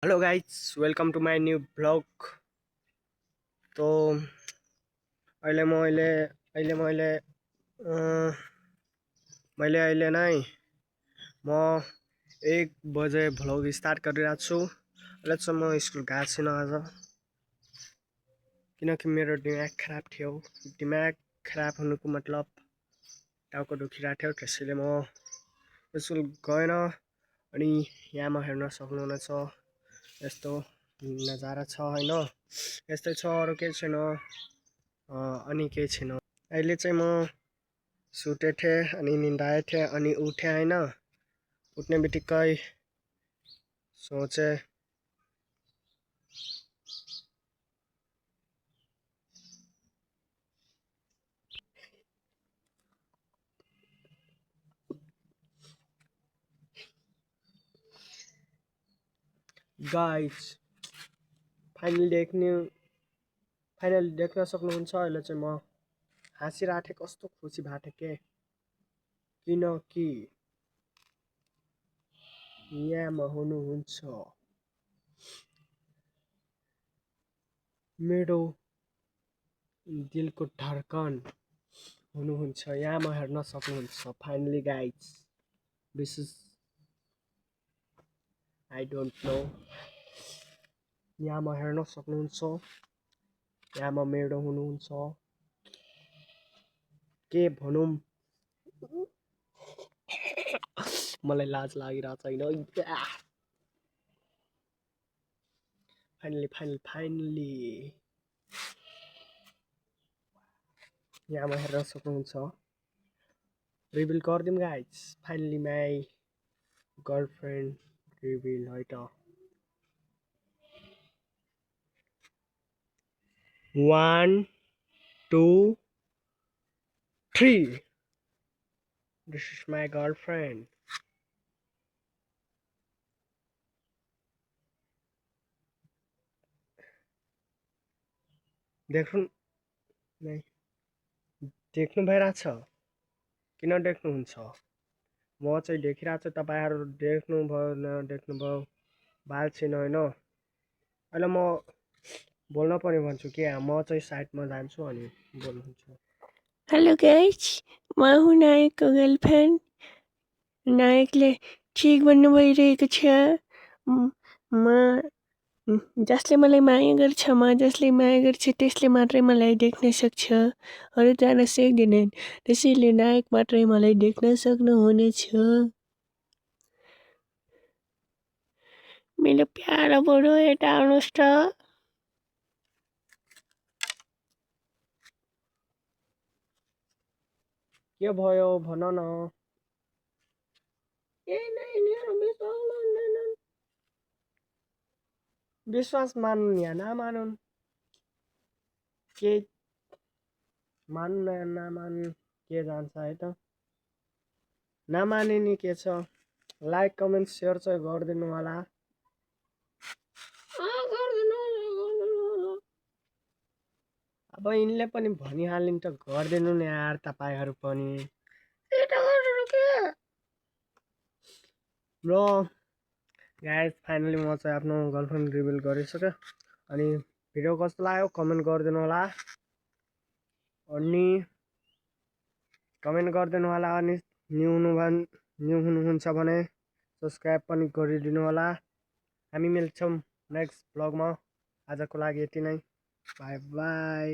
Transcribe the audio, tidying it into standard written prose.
Hello guys welcome to my new vlog. तो अहिले मैले अहिले मैले अँ, मैले अहिले नै म 1 बजे भ्लग स्टार्ट गरिरहेको छु। अहिले चाहिँ म स्कुल गएको छैन आज, किनकि मेरो दिमाग खराब थियो। दिमाग खराब हुनुको मतलब टाउको दुखिरहेको थियो, त्यसैले म स्कुल गएन। अनि यहाँमा हेर्न सक्नुहुनेछ यस्तो नजारा छ होइन, यस्तै छ, अरू केही छैन। अनि केही छैन। अहिले चाहिँ म सुते थिएँ अनि निन्दाए थिएँ अनि उठेँ होइन। उठ्ने बित्तिकै सोचेँ गाइस फाइनली देख्न सक्नुहुन्छ। अहिले चाहिँ म हाँसिरहेको थिएँ, कस्तो खुसी भएको थिएँ के, किनकि यहाँमा हुनुहुन्छ मेरो दिलको धड्कन हुनुहुन्छ। यहाँमा हेर्न सक्नुहुन्छ। Finally guys this is I don't know. यहाँमा हेर्न सक्नुहुन्छ, यहाँमा मेरो हुनुहुन्छ। के भनौँ, मलाई लाज लागिरहेको छैन। फाइनली यहाँमा हेर्न सक्नुहुन्छ। रिभिल गरिदिउँ guys, finally my girlfriend reveal है त। 1 2 3 दिस इज माई गर्लफ्रेन्ड। देख्नु भइरहेछ, किन देख्नुहुन्छ? म चाहिँ देखिरहेको छु, तपाईँहरू देख्नुभयो नदेख्नुभयो बाल छैन होइन। अहिले म बोल्न पनि भन्छु कि म चाहिँ साइडमा जान्छु अनि बोल्नुहुन्छ। हेलो गाइज, म हुँ नायकको गर्लफ्रेन्ड। नायकले ठिक भन्नु भइरहेको छ। म जसले मलाई माया गर्छ, म जसले माया गर्छ त्यसले मात्रै मलाई देख्न सक्छ, अरू जान सक्दैनन्। त्यसैले नायक मात्रै मलाई देख्न सक्नुहुनेछ। मेरो प्यारो बुढो यता आउनुहोस् त। के भयो भन न। विश्वास मानुन् या नमानुन्, के मान्नु या नमान्नु के जान्छ है त। नमाने नि के छ, लाइक कमेन्ट सेयर चाहिँ गरिदिनु होला। अब यिनले पनि भनिहालिन् त गरिदिनु नि यार तपाईँहरू पनि। र गाइस फाइनली म चाहिँ आफ्नो गर्लफ्रेन्ड रिभिल गरिसकेँ। अनि भिडियो कस्तो लाग्यो कमेन्ट गरिदिनु होला। अनि कमेन्ट गरिदिनु होला। अनि न्यू हुनुहुन्छ भने सब्सक्राइब पनि गरिदिनु होला। हामी मिल्छौँ नेक्स्ट ब्लगमा। आजको लागि यति नै, बाई बाई।